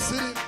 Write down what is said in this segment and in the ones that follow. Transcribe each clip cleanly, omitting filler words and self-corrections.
Sirimba.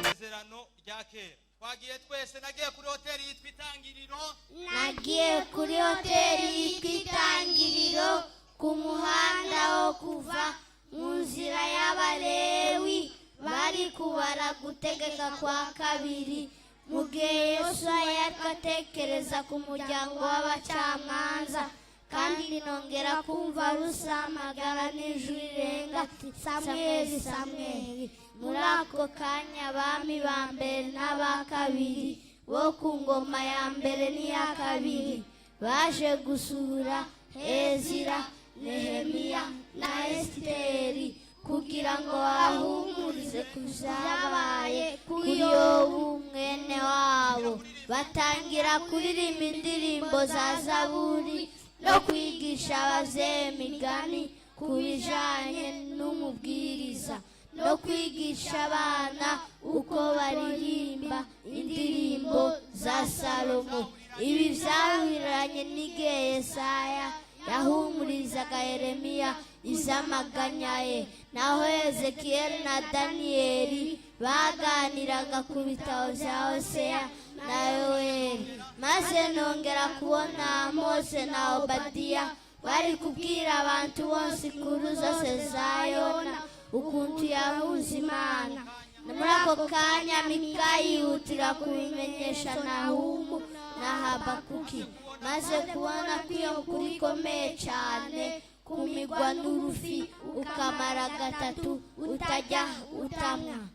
Isezerano rya kera, twagiye twese. Nagiye kuri hoteli yitwa Itangiriro. Nagiye kuri hoteli yitwa Itangiriro ku muhanda wo kuva mu nzira y'Abalewi. Bari kubara Gutegeka kwa Kabiri mu gihe Yosuwa yari atekereza ku muryango w'abacamanza. Kandi nongera kumva rusamagara n'ijwi rirenga ati: "Samweli, Samweli!" Muri ako kanya abami ba mbere n'aba kabiri bo ku ngoma ya mbere n'iya kabiri baje gusura Ezira, Nehemiya na Esiteri kugira ngo bahumurize ku byabaye kuri Yobu mwene wabo. Batangira kuririmba indirimbo za zaburi no kwigisha ababyeyi imigani ku bijanye n'umubwiriza no kwigisha abana uko baririmba indirimbo za Salomo. Ibi byahuranye n'igihe Yesaya yahumurizaga Yeremiya iby'amaganya ye, naho Ezekiyeli na Daniyeli baganiraga ku bitabo bya Hoseya na Yoweri. Maze nongera kubona Mose na Obadiya bari kubwira abantu bose inkuru zose za Yona, ukuntu yahuze Imana. Muri ako kanya Mika yihutira kubimenyesha Nahumu na Habakuki. Maze kubona ko iyo nkuru ikomeye cyane, kumigwa n'urufi ukamara gatatu utajya utamwa,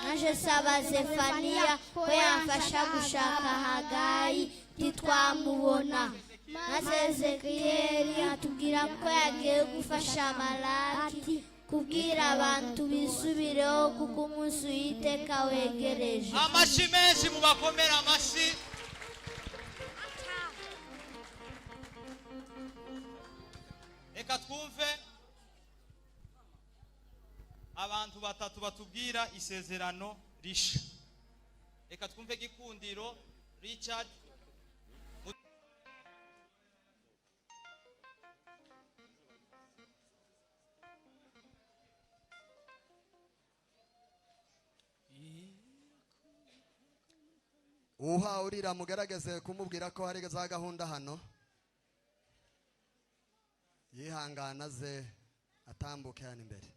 naje saba Zefaniya ko yamfasha gushaka Hagayi, ntitwamubona. Maze Ezekiyeli atubwira ko yagiye gufasha Malaki kubwira abantu bisubireho kuko umunsi w'iteka wegereje. Amashyi menshi, mubakomere amashyi. Reka twumve abantu batatu batubwira isezerano risha. Reka twumve Gikundiro Richard. Uhawe urira, mugerageze kumubwira ko hari za gahunda hano, yihangana aze atambuke hano imbere.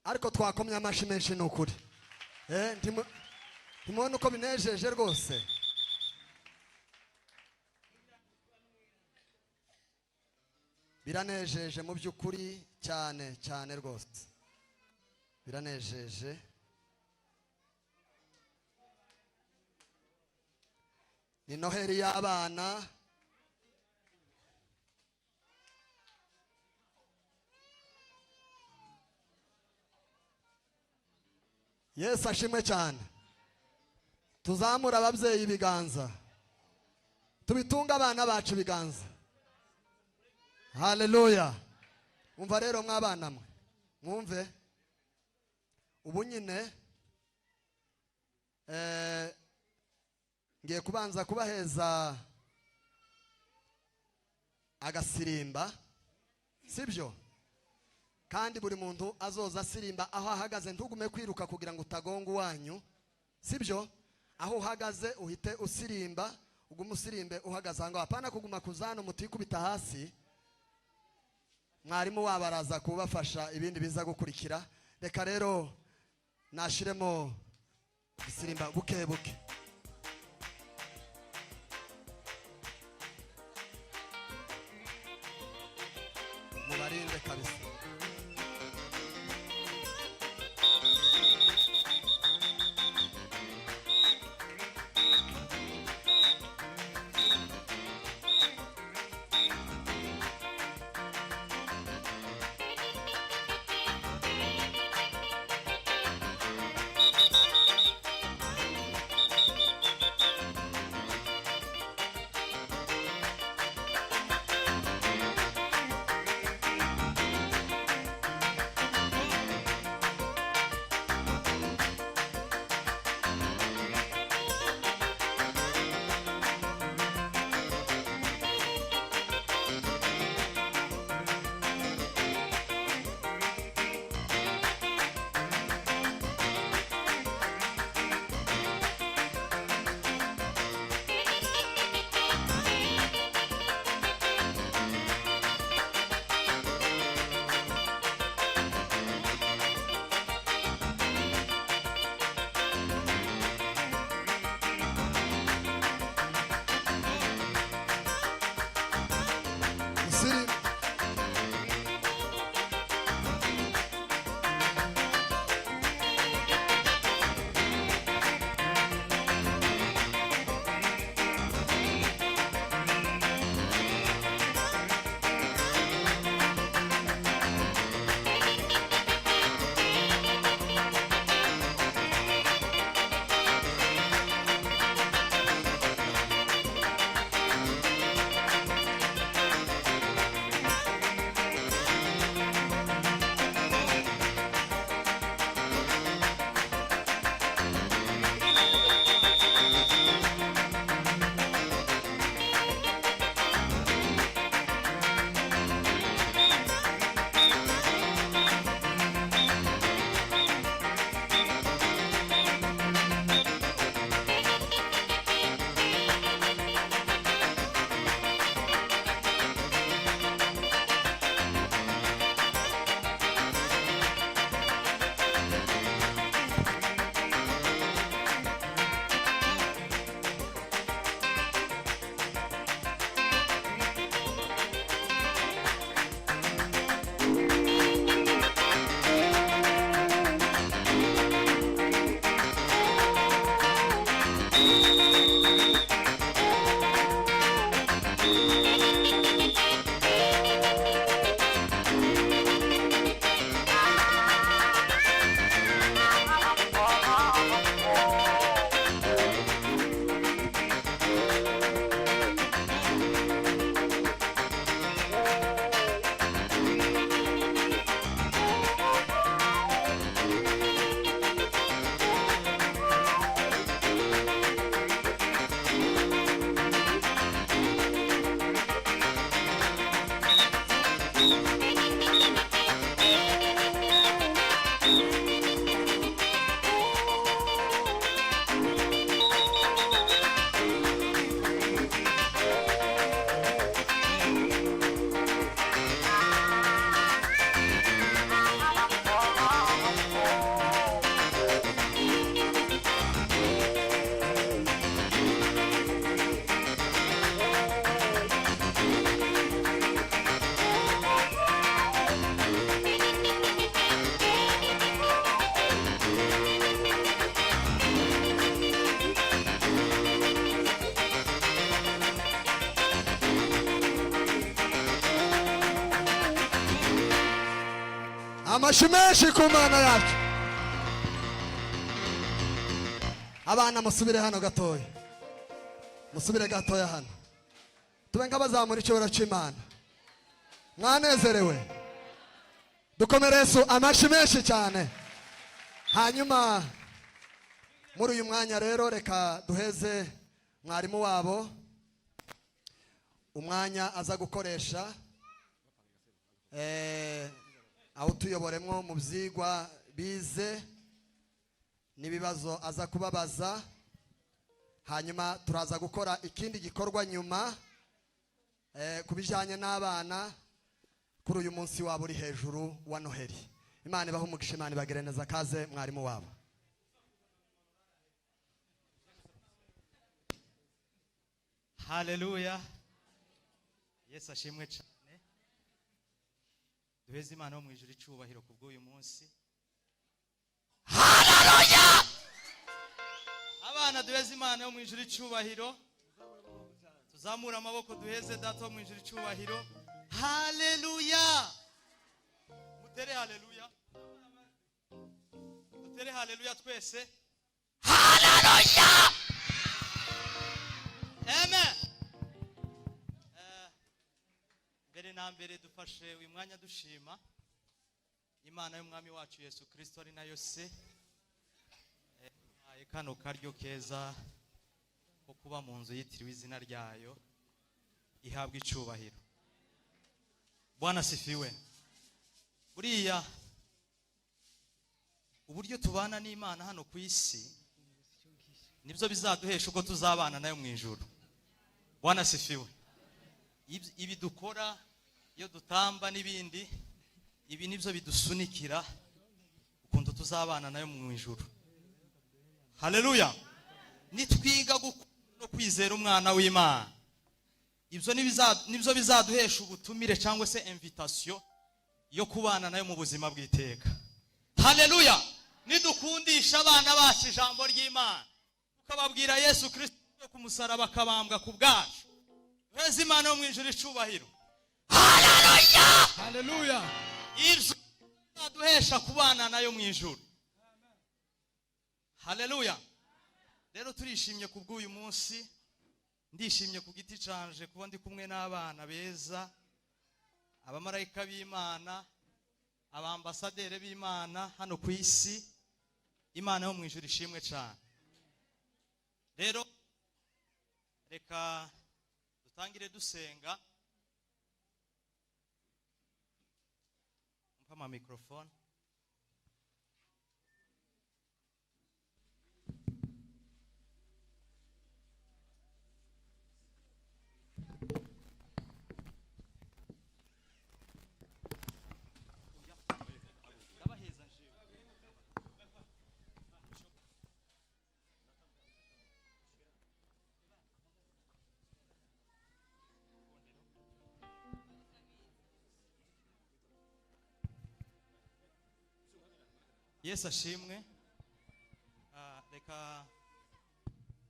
Ariko twakomye amashyi menshi, ni ukuri. Ntimubona uko binejeje rwose? Biranejeje mu by'ukuri cyane cyane rwose, biranejeje. Ni Noheli y'abana. Yesu ashimwe cyane. Tuzamura ababyeyi ibiganza, tubitunge abana bacu ibiganza. Haleluya! Umva rero mwabana mwe, mwumve ubu nyine ngiye kubanza kubaheza agasirimba, sibyo? Kandi buri muntu azoza asirimba aho ahagaze, ntugume kwiruka kugira ngo utagonga uwanyu, sibyo? Aho uhagaze uhite usirimba, ugume usirimbe uhagaze aho ngaho, apana kuguma kuzana mutikubita hasi. Mwarimu wabo araza kubafasha ibindi biza gukurikira. Reka rero nashiremo isirimba buke buke. Mubarinde kabisa. Musirimbe. Amashyi menshi ku Mana yacu. Abana musubire hano gatoya, musubire gatoya hano, tube nk'abazamura icyubahiro cy'Imana. Mwanezerewe? Dukomere Yesu amashyi menshi cyane. Hanyuma muri uyu mwanya rero reka duheze mwarimu wabo umwanya aza gukoresha. Awutuyoboremo mu byigwa bize n'ibibazo aza kubabaza. Hanyuma turaza gukora ikindi gikorwa nyuma ku bijyanye n'abana kuri uyu munsi wabo uri hejuru wa Noheli. Imana ibahe umugisha, Imana ibagire neza. Kaze mwarimu wabo. Haleluya, Yesu ashimwe cyane. Duheze Imana yo mu ijuru icubahiro ku bw'uyu munsi. Haleluya! Abana, duheze Imana yo mu ijuru icubahiro, tuzamure amaboko, duheze Data wo mu ijuru icubahiro. Haleluya! Mutere haleluya, mutere haleluya twese. Haleluya, amen. Mbere na mbere dufashe uyu mwanya dushima Imana y'Umwami wacu Yesu Kristo, ari nayo se ihaye kano karyo keza ko kuba mu nzu yitiriwe izina ryayo, ihabwa icubahiro. Bwana sifiwe. Buriya uburyo tubana n'Imana hano ku isi nibyo bizaduhesha uko tuzabana nayo mu ijuru. Bwana sifiwe. Ibi dukora iyo dutamba n'ibindi, ibi nibyo bidusunikira ukuntu tuzabana nayo mu ijuru. Haleluya! Nitwiga gukunda no kwizera Umwana w'Imana, ibyo nibyo bizaduhesha ubutumire cyangwa se invitation yo kubana nayo mu buzima bw'iteka. Haleluya! Nidukundisha abana bacu ijambo ry'Imana, tukababwira Yesu Kristo ku musaraba akabambwa ku bwacu, duheze Imana yo mu ijuru icubahiro. Haleluya! Haleluya! Ibyo bizaduhesha kubana nayo mu ijuru. Haleluya! Rero turishimye ku bw'uyu munsi. Ndishimye ku giti canje kuba ndi kumwe n'abana beza, abamarayika b'Imana, abambasaderi b'Imana hano ku isi. Imana yo mu ijuru ishimwe cyane. Rero reka dutangire dusenga. Mpa ama microphone. Ndabaheza njewe. Yesu ashimwe. Reka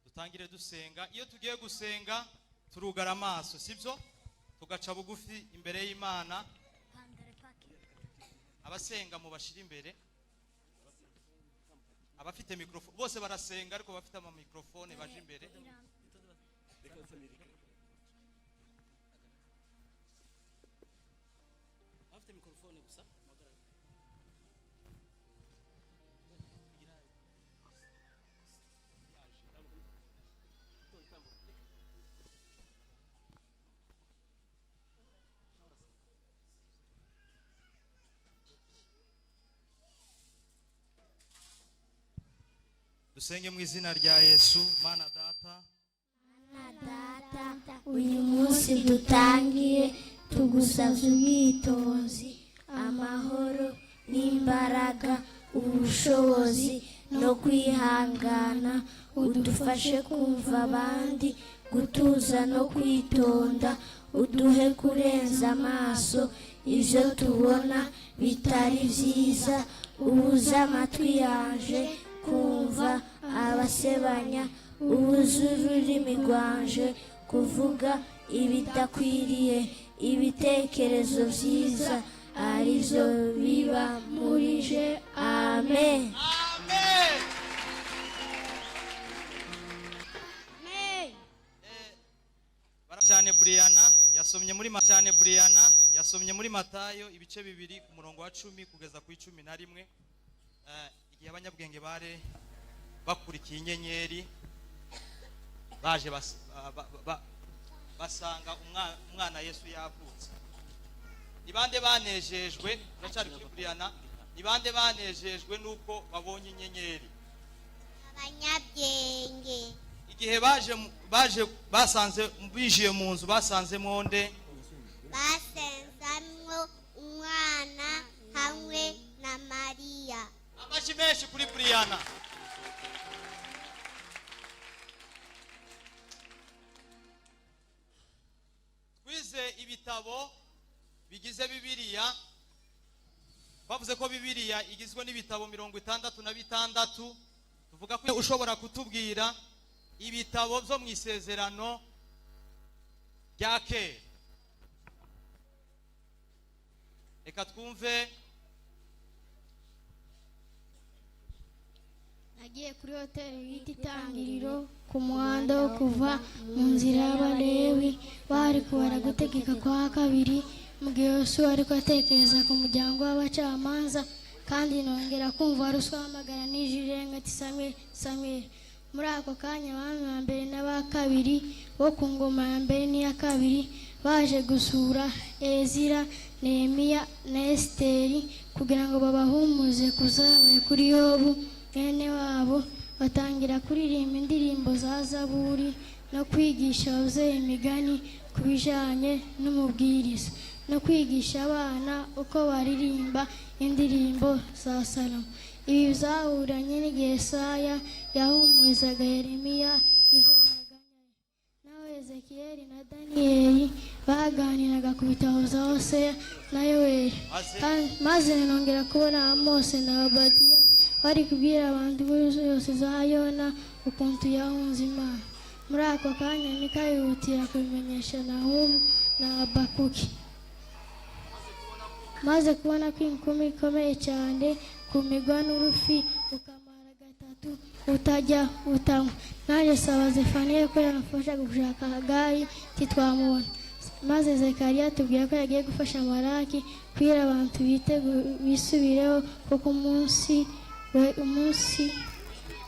dutangire dusenga. Iyo tugiye gusenga turugara amaso, sibyo? Tugaca bugufi imbere y'Imana. Abasenga mubashira imbere, abafite microphone bose barasenga, ariko bafite ama microphone baje imbere. Abafite mikorofone gusa muhagarare. Dusenge mu izina rya Yesu. Mana Data, Data, uyu munsi dutangiye tugusabye ubwitonzi, amahoro n'imbaraga, ubushobozi no kwihangana. Udufashe kumva abandi, gutuza no kwitonda. Uduhe kurenza amaso ibyo tubona bitari byiza. Ubuze amatwi yanje kumva abasebanya, ubuze ururimi rwanje kuvuga ibidakwiriye. Ibitekerezo byiza arizo biba muri je. Amen. Amen. Cyane Briana yasomye muri cyane Briana yasomye muri Matayo ibice 2 ku murongo wa 10 kugeza ku 11. Igihe abanyabwenge bare bakurikiye inyenyeri baje basanga umwana Yesu yavutse. Ni bande banejejwe? Turacyari kuri Buriyana. Ni bande banejejwe nuko babonye inyenyeri? Abanyabwenge. Igihe baje basanze, binjiye mu nzu, basanzemo nde? Basenzamwo umwana hamwe na Mariya. Amashyi menshi kuri Buriyana. Twize ibitabo bigize Bibiliya. Bavuze ko Bibiliya igizwe n'ibitabo 66. Tuvuga ko ushobora kutubwira ibitabo byo mu Isezerano rya Kera. Reka twumve. Nagiye kuri hoteli yita Itangiriro ku muhanda wo kuva mu nzira y'Abalewi, bari kubara Gutegeka kwa Kabiri, mu gihe Yosuwa ariko atekereza ku muryango w'abacamanza, kandi nongera kumva ruswa hamagara n'ijwi rirenga ati: "Samweli, Samweli!" Muri ako kanya abami ba mbere n'aba kabiri bo ku ngoma ya mbere n'iya kabiri baje gusura Ezira, Nehemiya na Esiteri kugira ngo babahumuze ku zabaye kuri Yobu mwene wabo. Batangira kuririmba indirimbo za zaburi no kwigisha ababyeyi imigani ku bijyanye n'umubwiriza no kwigisha abana uko baririmba indirimbo za Salomo. Ibi byahuranye n'igihe Yesaya yahumurizaga Yeremiya iby'amaganya ye, naho Ezekiyeli na Daniyeli baganiraga ku bitabo bya Hoseya na Yoweri. Maze nongera kubona Amose na Obadiya bari kubwira abantu inkuru zose za Yona ukuntu yahunze Imana. Muri ako kanya Mika yihutira kubimenyesha Nahumu na Habakuki. Maze kubona ko inkumi ikomeye cyane, kumigwa n'urufi ukamara gatatu utajya utanywa, nanjye saba Zefaniya ko yamfasha gushaka Hagayi, ntitwamubona. Maze Zekariya atubwira ko yagiye gufasha Maraki kubwira abantu bisubireho kuko umunsi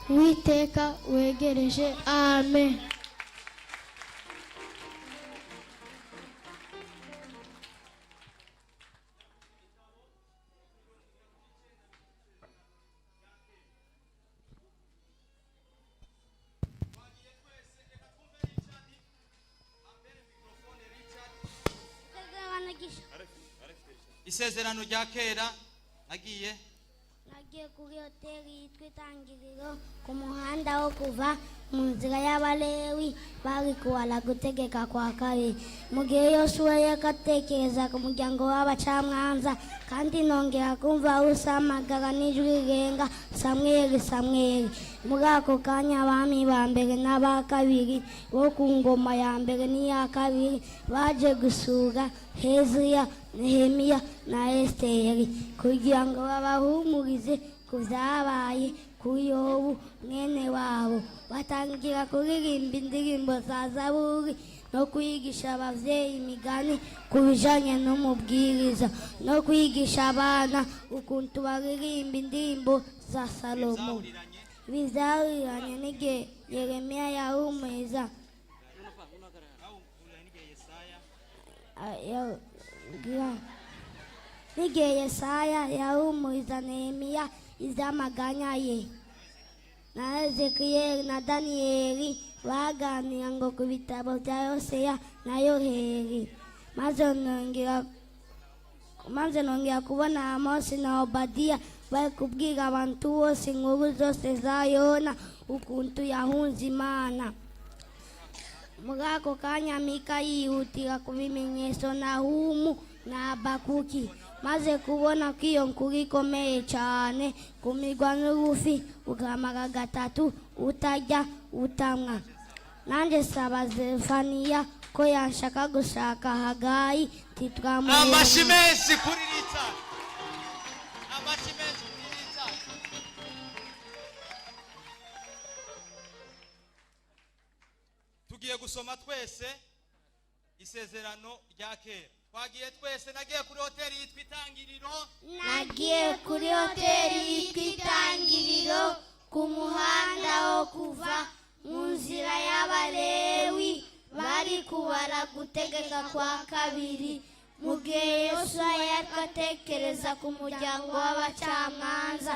w'iteka wegereje. Amen. Isezerano rya Kera, nagiye Nagiye kuri hoteli yitwa Itangiriro ku muhanda wo kuva mu nzira y'Abalewi, bari kubara Gutegeka kwa Kabiri, mu gihe Yosuwa yakatekereza ku muryango w'abacamanza, kandi nongera kumva usamagara n'ijwi rirenga: "Samweli, Samweli!" Muri ako kanya abami ba mbere n'aba kabiri bo ku ngoma ya mbere n'iya kabiri baje gusura Hezira, Nehemiya na Esiteri kugira ngo babahumurize ku byabaye kuri Yobu mwene wabo. Batangira kuririmba indirimbo za zaburi no kwigisha ababyeyi imigani ku bijyanye n'umubwiriza no kwigisha abana ukuntu baririmba indirimbo za Salomo. Bizahuriranye n'igihe Yeremiya yahumuriza n'igihe Yesaya yahumuriza Nehemiya iby'amaganya ye, na Ezekiyeli na Daniyeli baganira ngo ku bitabo bya Hoseya na Yoheli. Maze nongera kubona Amosi na Obadiya bari kubwira abantu bose inkuru zose za Yona ukuntu yahunze Imana. Muri ako kanya Mika yihutira ku bimenyetso Nahumu na Habakuki. Maze kubona ko iyo nkuru ikomeye cyane, kumirwa n'urufi ukamara gatatu utajya utamwa, nanjye saba Zefaniya ko yanshaka gushaka Hagayi, ntitwamubona. Amashyi menshi kuri Richard, amashyi menshi kuri Richard. Tugiye gusoma twese Isezerano rya Kera. Twagiye twese. Nagiye kuri hoteli yitwa Itangiriro. Nagiye kuri hoteli yitwa Itangiriro ku muhanda wo kuva mu nzira y'Abalewi, bari kubara Gutegeka kwa Kabiri. Mu gihe Yosuwa yari atekereza ku muryango w'abacamanza,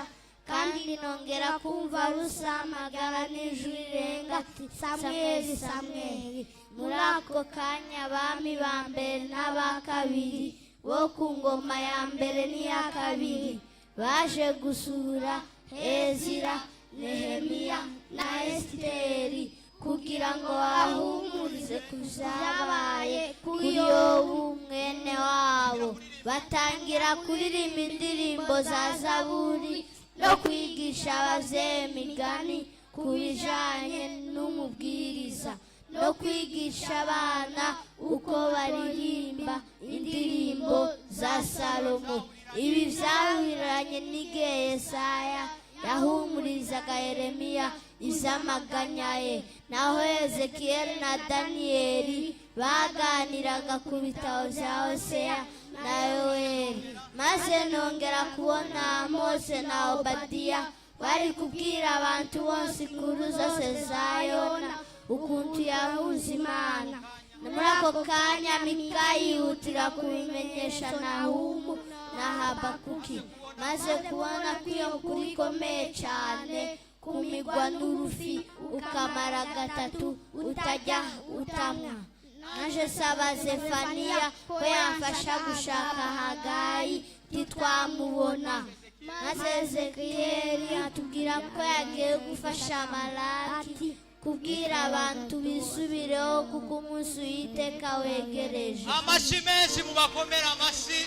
kandi nongera kumva rusamagara n'ijwi rirenga ati: "Samweli, Samweli." Muri ako kanya abami ba mbere n'aba kabiri bo ku ngoma ya mbere n'iya kabiri baje gusura Ezira, Nehemiya na Esiteri kugira ngo bahumurize ku byabaye kuri Yobu mwene wabo. Batangira kuririmba indirimbo za zaburi no kwigisha ababyeyi imigani ku bijanye n'umubwiriza no kwigisha abana uko baririmba indirimbo za Salomo. Ibi byahuranye n'igihe Yesaya yahumurizaga Yeremiya iby'amaganya ye, naho Ezekiyeli na Daniyeli baganiraga ku bitabo bya Hoseya na Yoweri. Maze nongera kubona Mose na Obadiya bari kubwira abantu bose inkuru zose za Yona, ukuntu yahuze Imana. Muri ako kanya Mika yihutira kubimenyesha Nahumu na Habakuki. Maze kubona ko iyo nkuru ikomeye cyane, kumigwa n'urufi ukamara gatatu utajya utamwa, naje saba Zefaniya ko yamfasha gushaka Hagayi, ntitwamubona. Maze Ezekiyeli atubwira ko yagiye gufasha Malaki kubwira abantu bisubireho kuko umunsi w'iteka wegereje. Amashyi menshi, mubakomere amashyi.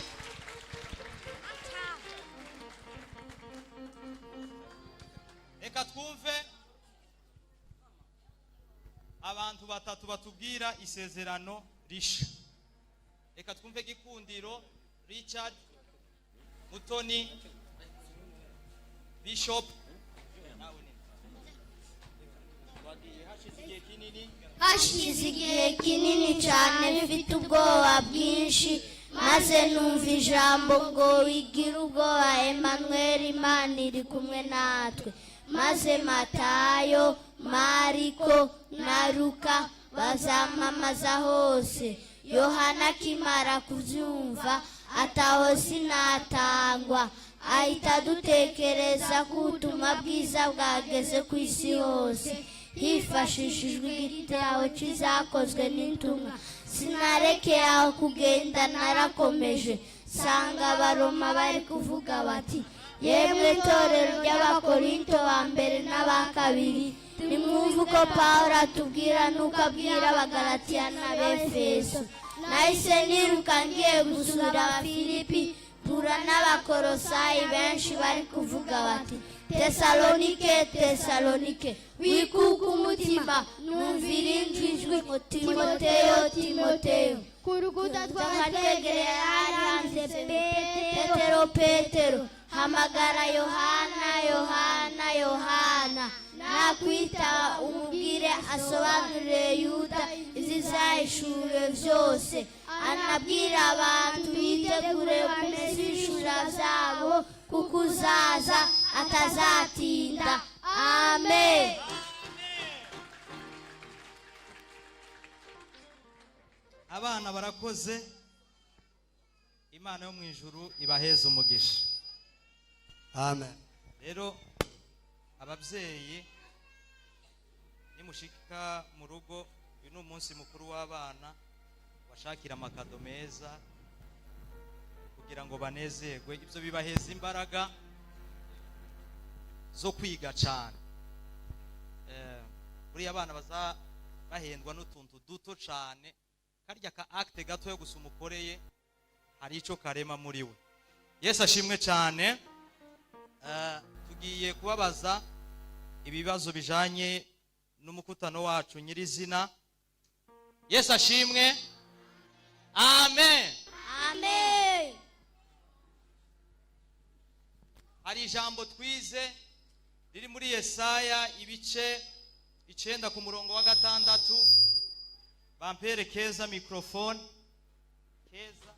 Reka twumve abantu batatu batubwira isezerano risha. Reka twumve Gikundiro Richard, Mutoni, Bishop. Hashize igihe kinini cyane mfite ubwoba bwinshi, maze numva ijambo ngo: "Wigira ubwoba Emmanuel, Imana iri kumwe natwe." Maze Matayo, Mariko na Luka bazamamaza hose. Yohana akimara kubyumva ataho sinatangwa, ahita adutekereza ko ubutumwa bwiza bwageze ku isi hose hifashishijwe igitabo cy'izakozwe n'intumwa. Sinarekeye aho kugenda, narakomeje nsanga Abaroma bari kuvuga bati: "Yemwe torero ry'Abakorinto ba mbere n'aba kabiri, nimwumve uko Pawulo atubwira n'uko abwira Abagalatiya n'Abefeso." Nahise niruka ngiye gusura Abafilipi, mpura n'Abakorosayi benshi bari kuvuga bati: "Tesalonike, Tesalonike, wikuka umutima." Numva irindi jwi ngo: "Timoteyo, Timoteyo." Ku rukuta twatwegereye hari handitse: "Petero, Petero, hamagara Yohana, Yohana, Yohana nakwitaba umubwire asobanurire Yuda izizahishuwe byose, anabwira abantu bitegure kumesa ibishura byabo kuko uzaza atazatinda." Amen. Abana barakoze. Imana yo mu ijuru ibaheze umugisha. Amen. Rero ababyeyi, nimushika mu rugo, uyu ni umunsi mukuru w'abana, bashakira amakado meza kugira ngo banezerwe. Ibyo bibaheza imbaraga zo kwiga cyane. Buriya abana baza bahendwa n'utuntu duto cyane, karya ka acte gato yo gusa umukoreye hari icyo karema muri we. Yesu ashimwe cyane. Tugiye kubabaza ibibazo bijanye n'umukutano wacu nyirizina. Yesu ashimwe. Amen. Amen. Hari ijambo twize riri muri Yesaya ibice 9 ku murongo wa 6. Bampere Keza microphone. Keza.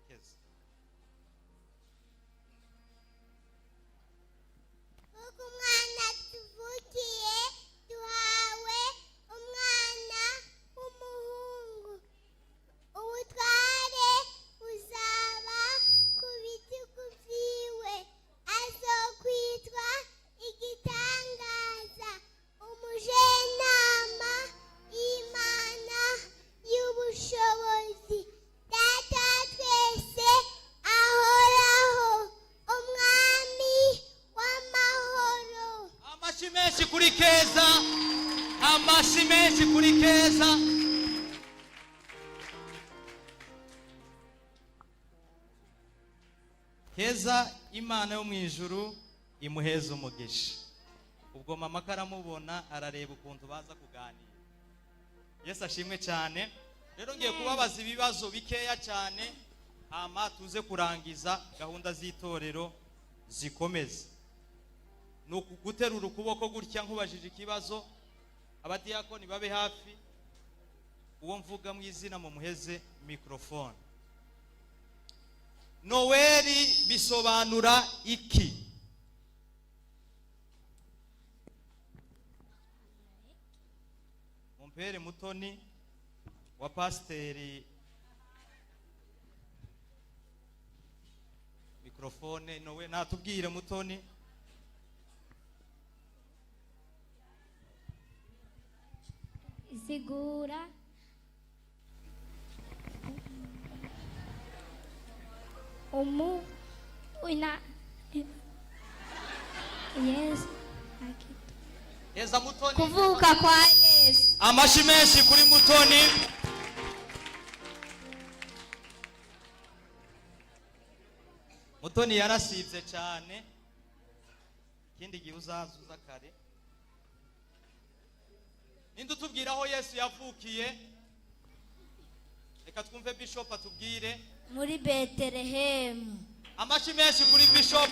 Keza. Kuko umwana tuvukiye, duhawe umwana w'umuhungu. Amashyi menshi kuri Keza, amashyi menshi kuri Keza. Keza, Imana yo mu ijuru imuheza umugisha. Ubwo mama karamubona arareba ukuntu baza kuganira. Yesu ashimwe cyane. Rero ngiye kubabaza ibibazo bikeya cyane, hama tuze kurangiza gahunda z'itorero zikomeze. Ni ukuguterura ukuboko gutya nkubajije ikibazo, abadiyakoni babe hafi, uwo mvuga mu izina mumuheze mikrofone. Noweli bisobanura iki? Mumpere Mutoni wa pasiteri mikrofone. Nowe natubwire Mutoni. Isigura umu ina Yesu. Heza Mutoni. Kuvuka kwa Yesu. Amashyi menshi kuri Mutoni. Mutoni yarasibye cyane, ikindi gihe uzaza uza kare. Ninde utubwira aho Yesu yavukiye? Reka twumve Bishop atubwire. Muri Betelehemu. Amashyi menshi kuri Bishop.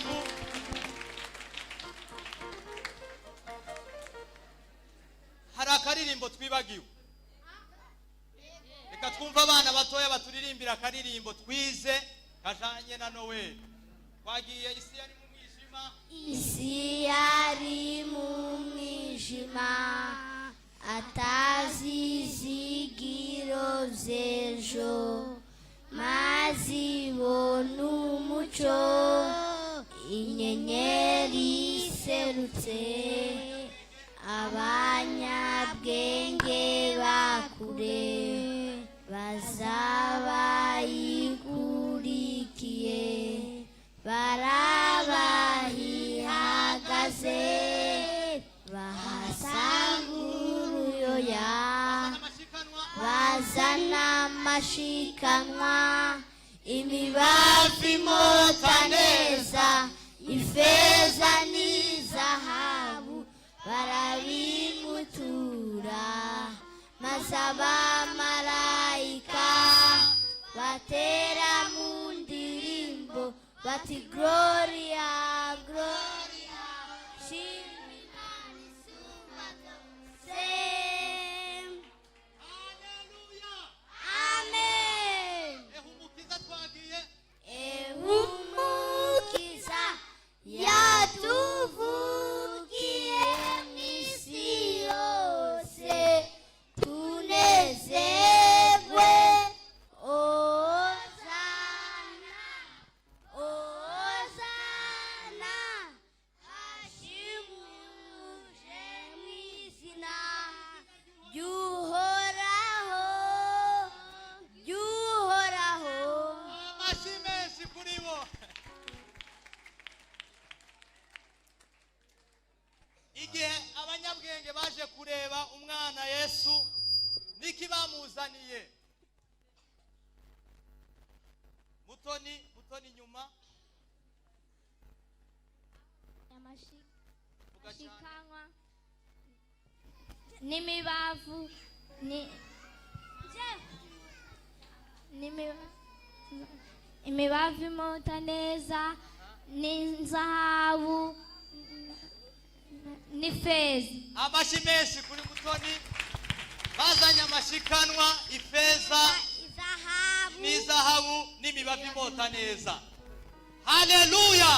Hari akaririmbo twibagiwe, reka twumve abana batoya baturirimbira akaririmbo twize kajanye na Noweli. Twagiye isi yari mu mwijima, Isi yari mu mwijima, atazi izigiro z'ejo, maze ibona umucyo, inyenyeri iserutse, abanyabwenge bakure baza bayikurikiye, barabahihagaze bahasanga uruyoya, bazana amashikanwa, imibavu imota neza, ifeza n'izahabu, barabimutura, maze abamarayika batera mu ndirimbo bati Gloria, Gloria, shima Imana isumba byose. Amen. Ehumukiza twagiye. Ehumukiza yatuvukiye mu isi yose, tunezerwe. Ozana, Ozana, hashimuje mu izina ry'Uhoraho, ry'Uhoraho. Amashyi menshi kuri bo. Igihe abanyabwenge baje kureba umwana Yesu, niki bamuzaniye? Mutoni, Mutoni nyuma. Vuga cyane. Amashikanwa n'imibavu imibavu imota neza, n'inzahabu n'ifeza. Amashyi menshi kuri Mutoni. Bazanye amashikanwa, ifeza Izahabu n'izahabu n'imibavu imota neza. Haleluya.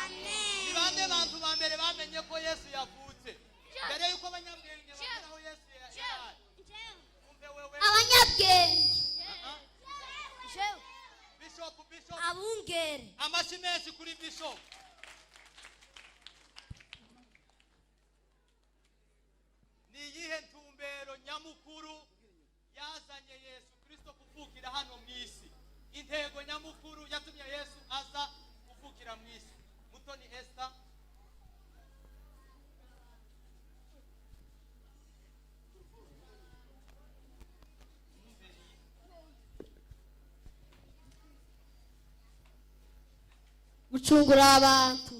Amen. Ni bande bantu ba mbere bamenye ko Yesu yavutse mbere yuko abanyabwenge bagera aho Yesu yari? Umve wewe. Abanyabwenge. Bishop, Bishop. Abungere. Amashyi menshi kuri Bishop. Ni iyihe ntumbero nyamukuru yazanye Yesu Kristo kuvukira hano mu isi? Intego nyamukuru yatumye Yesu aza kuvukira mu isi. Mutoni Esther. Gucungura abantu.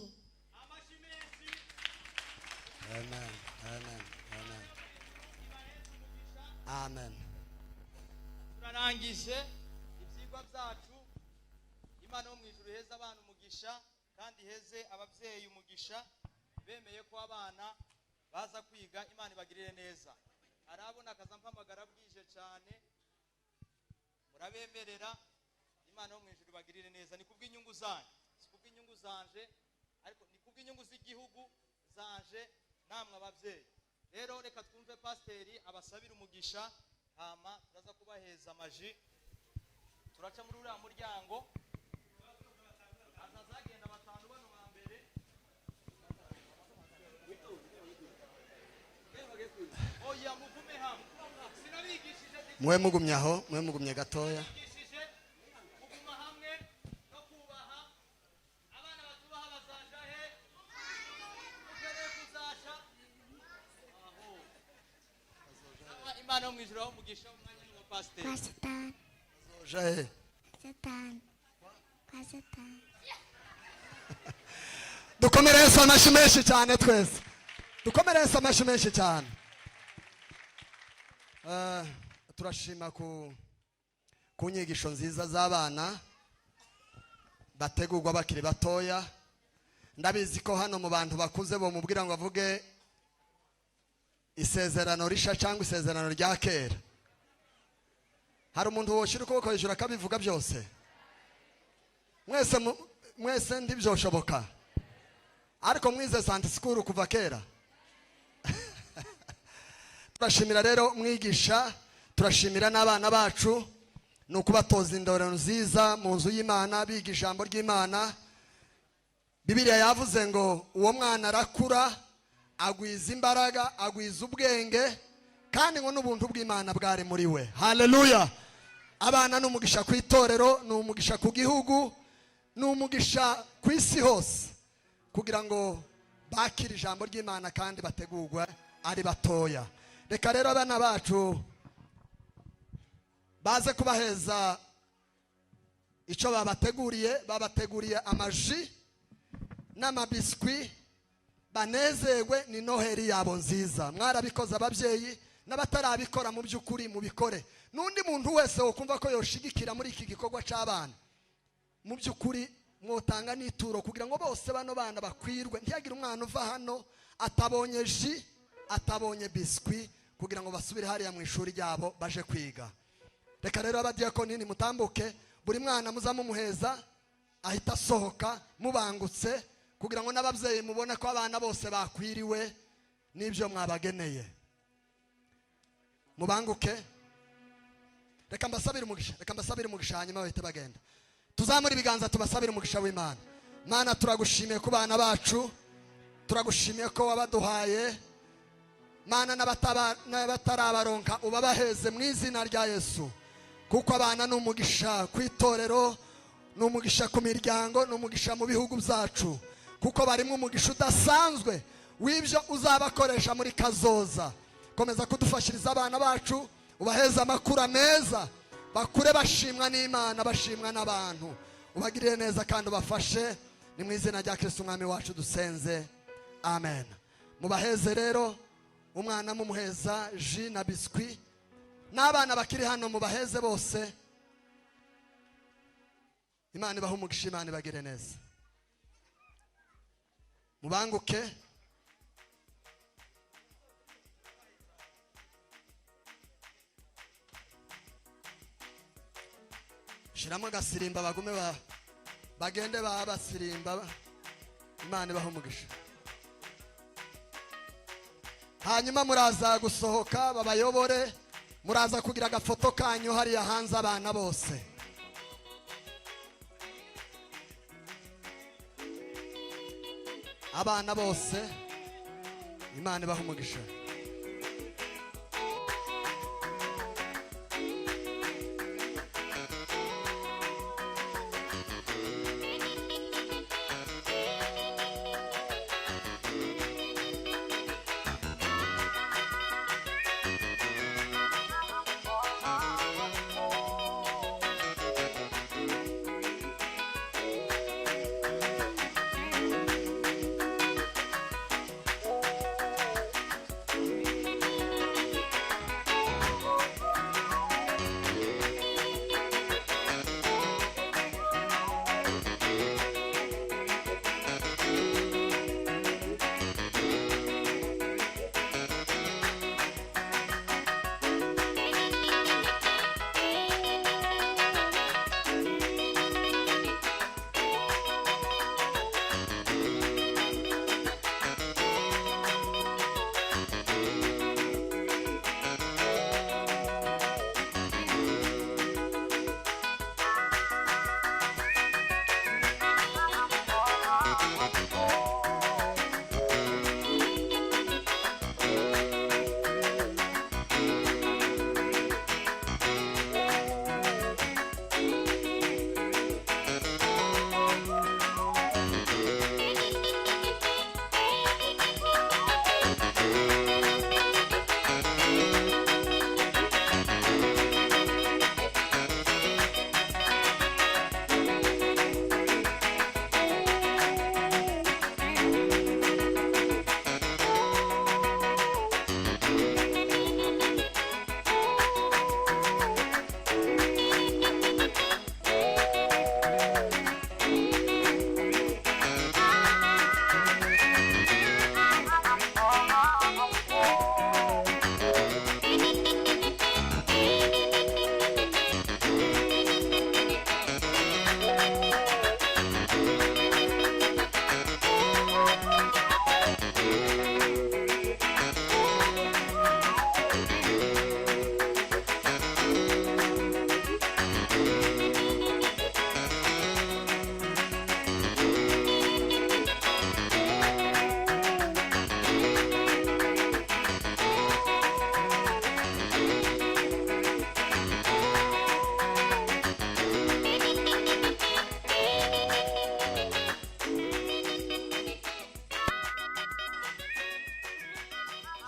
Amashyi menshi. Amen, amen, amen, amen. Turarangije ibyigwa byacu. Imana yo mu ijuru iheze abana umugisha, kandi iheze ababyeyi umugisha bemeye ko abana baza kwiga. Imana ibagirire neza. Arabona akaza mpamagara bwije cyane, murabemerera. Imana yo mu ijuru ibagirire neza. Ni kubw'inyungu zanyu, si kubw'inyungu zanje, ariko ni kubw'inyungu z'igihugu zanje namwe ababyeyi. Rero reka twumve pasiteri abasabira umugisha, hama turaza kubaheza amaji. Turaca muri uriya muryango, hazazagenda batanu bano ba mbere. Oya, mugume hamwe, sinabigishije. Mwe mugumye aho, mwe mugumye gatoya. Bigishije kuguma hamwe no kubaha. Abana batubaha bazaja he? Ukeneye kuzaja aho. Imana yo mu ijuru aho umugisha. Umwanya ni uwa pasiteri. Kwa satani. Bazoja he? Satani. Kwa satani. Dukomere Yesu amashyi menshi cyane. Twese dukomere Yesu amashyi menshi cyane. Turashima ku nyigisho nziza z'abana bategurwa bakiri batoya. Ndabizi ko hano mu bantu bakuze bomubwira ngo avuge isezerano risha cyangwa isezerano rya kera, hari umuntu woshyira ukuboko hejuru akabivuga byose. Mwese mwese ntibyoshoboka, ariko mwize Sunday school kuva kera. Turashimira rero mwigisha, turashimira n'abana bacu. Ni ukubatoza indoro nziza mu nzu y'Imana, biga ijambo ry'Imana. Bibiliya yavuze ngo uwo mwana arakura, agwiza imbaraga, agwiza ubwenge, kandi ngo n'ubuntu bw'Imana bwari muri we. Haleluya! Abana ni umugisha ku itorero, ni umugisha ku gihugu, ni umugisha ku isi hose, kugira ngo bakire ijambo ry'Imana kandi bategurwe ari batoya. Reka rero abana bacu baze kubaheza icyo babateguriye. Babateguriye amaji n'amabiswi, banezerwe. Ni Noheli yabo nziza. Mwarabikoze ababyeyi, n'abatarabikora mu by'ukuri mubikore, n'undi muntu wese wokumva ko yoshigikira muri iki gikorwa cy'abana. Mu by'ukuri mwotanga n'ituro kugira ngo bose bano bana bakwirwe, ntihagire umwana uva hano atabonye ji, atabonye biswi, kugira ngo basubire hariya mu ishuri ryabo baje kwiga. Reka rero abadiyakoni mutambuke, buri mwana muzamumuheza ahita asohoka mubangutse, kugira ngo n'ababyeyi mubone ko abana bose bakwiriwe n'ibyo mwabageneye. Mubanguke. Reka mbasabire umugisha, reka mbasabire umugisha, hanyuma bahite bagenda. Tuzamure ibiganza, tubasabire umugisha w'Imana. Mana, turagushimiye ku bana bacu, turagushimiye ko wabaduhaye. Mana, n'abatarabaronka ubabaheze mu izina rya Yesu, kuko abana ni umugisha ku itorero, ni umugisha ku miryango, ni umugisha mu bihugu byacu, kuko barimo umugisha udasanzwe w'ibyo uzabakoresha muri kazoza. Komeza kudufashiriza abana bacu, ubaheze amakuru meza, bakure bashimwa n'Imana, bashimwa n'abantu. Ubagirire neza kandi ubafashe. Ni mu izina rya Kristo Umwami wacu dusenze, amen. Mubaheze rero, umwana mumuheza ji na biswi, n'abana bakiri hano mubaheze bose. Imana ibahe umugisha, Imana ibagire neza. Mubanguke. Shiramo agasirimba, bagume bagende baba basirimba. Imana ibahe umugisha. Hanyuma muraza gusohoka babayobore, muraza kugira agafoto kanyu hariya hanze, abana bose. Abana bose, Imana ibahe umugisha.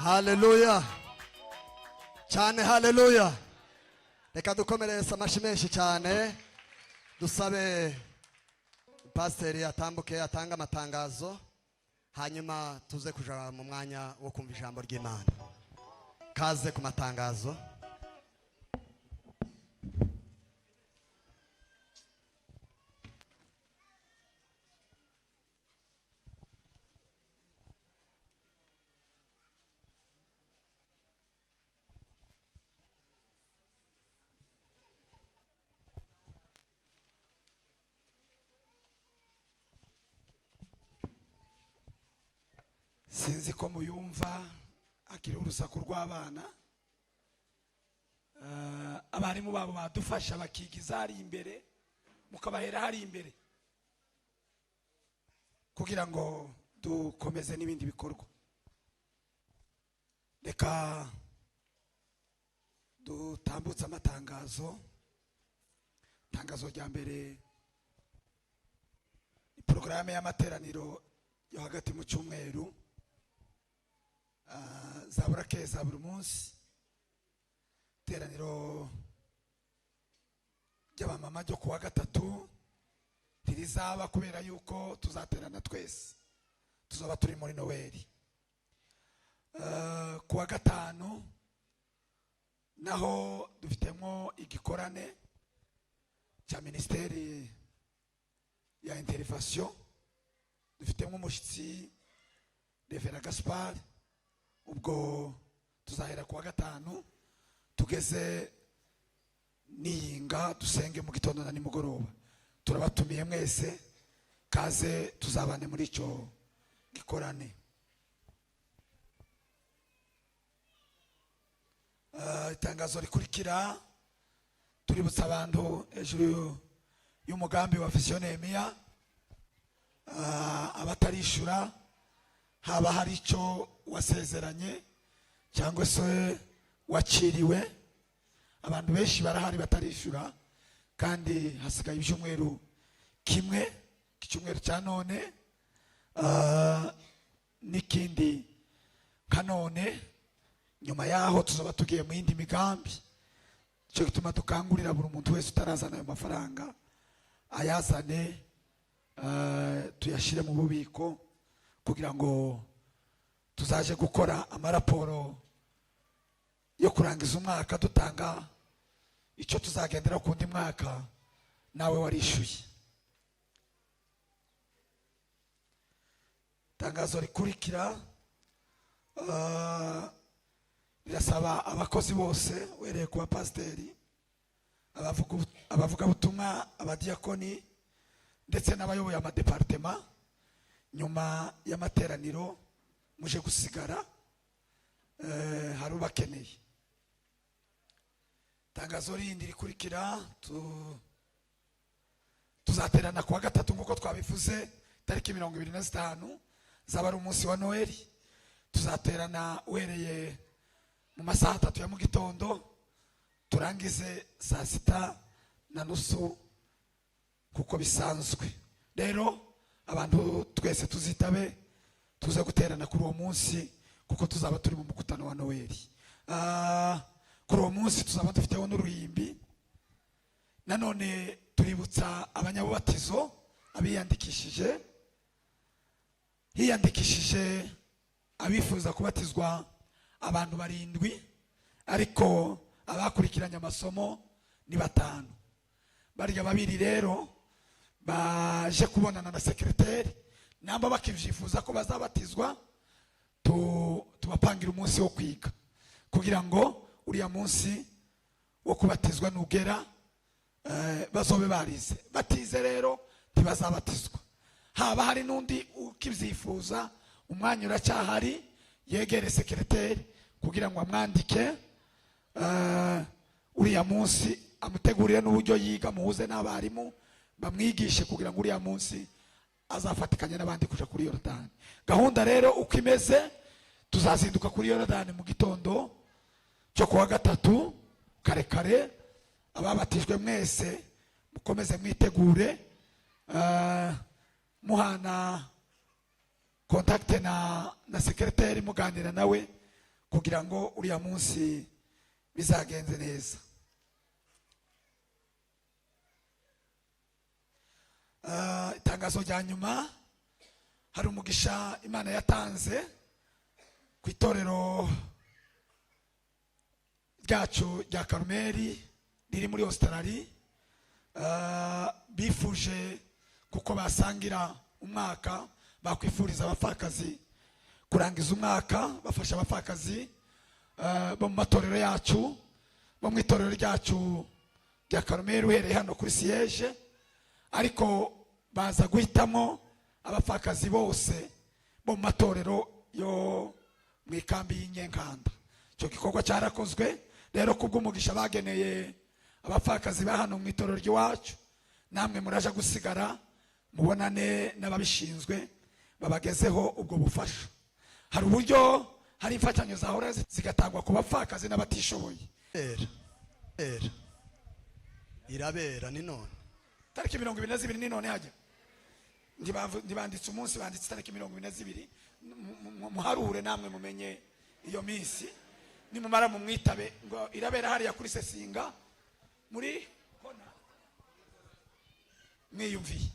Haleluya cyane, haleluya. Reka dukomereze amashyi menshi cyane, dusabe pasiteri atambuke atange amatangazo, hanyuma tuze kuja mu mwanya wo kumva ijambo ry'Imana. Kaze ku matangazo. Sinzi ko muyumva, akiri urusaku rw'abana. Abarimu babo badufasha bakigiza hari imbere, mukabahera hari imbere kugira ngo dukomeze n'ibindi bikorwa. Reka dutambutse amatangazo. Itangazo rya mbere ni porogaramu y'amateraniro yo hagati mu cyumweru, za burakeye za buri munsi. Iteraniro ry'abamama ryo kuwa gatatu ntirizaba kubera yuko tuzaterana twese, tuzaba turi muri Noweli. Kuwa gatanu naho dufitemo igikorane cya minisiteri ya intervention, dufitemo umushyitsi Revera Gaspard. Ubwo tuzahera kuwa gatanu tugeze niyinga, dusenge mu gitondo na nimugoroba. Turabatumiye mwese, kaze tuzabane muri icyo gikorane. Itangazo rikurikira, tuributsa abantu hejuru y'umugambi wa Vision Nehemiya. Abatarishura, haba hari icyo wasezeranye cyangwa se wakiriwe, abantu benshi barahari batarishura, kandi hasigaye ibyumweru kimwe, icyumweru cya none n'ikindi nka none. Nyuma yaho tuzaba tugiye mu yindi migambi. Cyo gituma dukangurira buri muntu wese utarazana ayo mafaranga ayazane, tuyashyire mu bubiko kugira ngo tuzaje gukora amaraporo yo kurangiza umwaka, dutanga icyo tuzagendera ku ndi mwaka nawe warishyuye. Itangazo rikurikira rirasaba abakozi bose, uhereye ku bapasiteri, abavugabutumwa, abadiyakoni ndetse n'abayoboye amadepartema, nyuma y'amateraniro muje gusigara, hari ubakeneye. Itangazo rindi rikurikira, tuzaterana kuwa gatatu nk'uko twabivuze, tariki 25 zaba ari umunsi wa Noheli. Tuzaterana uhereye mu masaha 3 ya mu gitondo turangize saa 6:30 kuko bisanzwe. Rero abantu twese tuzitabe, tuze guterana kuri uwo munsi kuko tuzaba turi mu mukutano wa Noheli. Kuri uwo munsi tuzaba dufiteho n'uruhimbi. Nanone tuributsa abanyabubatizo abiyandikishije, hiyandikishije abifuza kubatizwa abantu 7, ariko abakurikiranye amasomo ni 5. Barya 2 rero baje kubonana na sekreteri, namba bakivyifuza ko bazabatizwa, tubapangira umunsi wo kwiga kugira ngo uriya munsi wo kubatizwa nugera, bazobe barize. Batize rero ntibazabatizwa. Haba hari n'undi ukivyifuza, umwanya uracyahari, yegere sekreteri kugira ngo amwandike, uriya munsi amutegurire n'uburyo yiga, muhuze n'abarimu bamwigishe kugira ngo uriya munsi azafatikanye n'abandi kuja kuri Yorodani. Gahunda rero uko imeze, tuzazinduka kuri Yorodani mu gitondo cyo kuwa gatatu kare kare. Ababatijwe mwese mukomeze mwitegure, muhana kontakte na sekreteri, muganira nawe Kugira ngo uriya munsi bizagenze neza. Itangazo rya nyuma, hari umugisha Imana yatanze ku itorero ryacu rya Karumeli riri muri Australia. Bifuje kuko basangira umwaka, bakwifuriza abapfakazi kurangiza umwaka, bafasha abapfakazi bo mu matorero yacu, bo mu itorero ryacu rya Karumeli uhereye hano kuri siège, ariko baza guhitamo abapfakazi bose bo mu matorero yo mu ikambi y'Inyenkanda. Icyo gikorwa cyarakozwe rero kubw'umugisha bageneye abapfakazi ba hano mu itorero ry'iwacu. Namwe muraja gusigara mubonane n'ababishinzwe babagezeho ubwo bufasha. Hari uburyo hari imfashanyo zahora zigatangwa ku bapfakazi n'abatishoboye. Era, era. Irabera ni none. Tariki 22 ni none hajya. Ntibanditse umunsi, banditse tariki 22. Muharure namwe mumenye iyo minsi. Nimumara mumwitabe ngo irabera hariya kuri Sesinga muri kona. Mwiyumviye.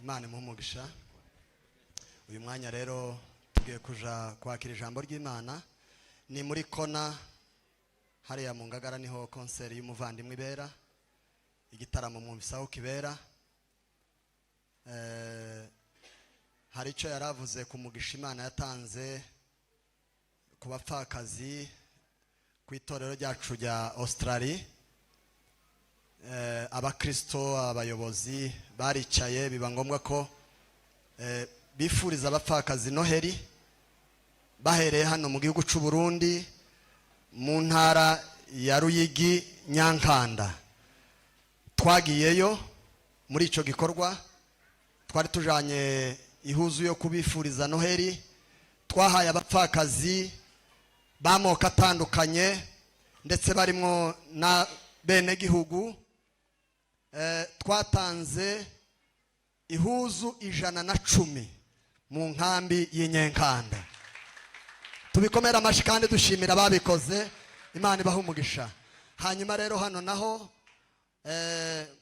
Imana imuhe umugisha. Uyu mwanya rero tugiye kuja kwakira ijambo ry'Imana. Ni muri kona hariya mu Ngagara, niho konseri y'umuvandimwe ibera, igitaramo mwumvise aho kibera. Hari icyo yaravuze ku mugisha Imana yatanze ku bapfakazi ku itorero ryacu rya Australia. Abakristo, abayobozi baricaye, biba ngombwa ko bifuriza abapfakazi Noheli bahereye hano mu gihugu cy'u Burundi mu ntara ya Ruyigi Nyankanda. Twagiyeyo muri ico gikorwa, twari tujanye ihuzu yo kubifuriza Noheli. Twahaye abapfakazi b'amoko atandukanye ndetse barimo na bene gihugu. Twatanze ihuzu 110 mu nkambi y'Inyenkanda. Tubikomera amashi kandi dushimira ababikoze, Imana ibaha umugisha. Hanyuma rero hano naho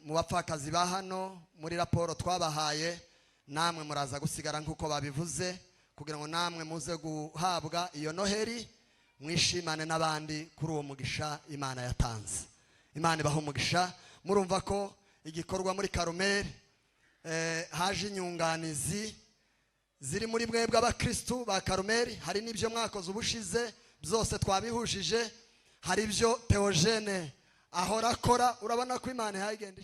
mu bapfakazi ba hano muri raporo twabahaye, namwe muraza gusigara nk'uko babivuze kugira ngo namwe muze guhabwa iyo Noheli, mwishimane n'abandi kuri uwo mugisha Imana yatanze. Imana ibaha umugisha. Murumva ko igikorwa muri Karumeli haje inyunganizi ziri muri mwebwe abakristu ba Karumeli. Hari n'ibyo mwakoze ubushize byose twabihujije, hari ibyo Theogene ahora akora. Urabona ko Imana ihagenda.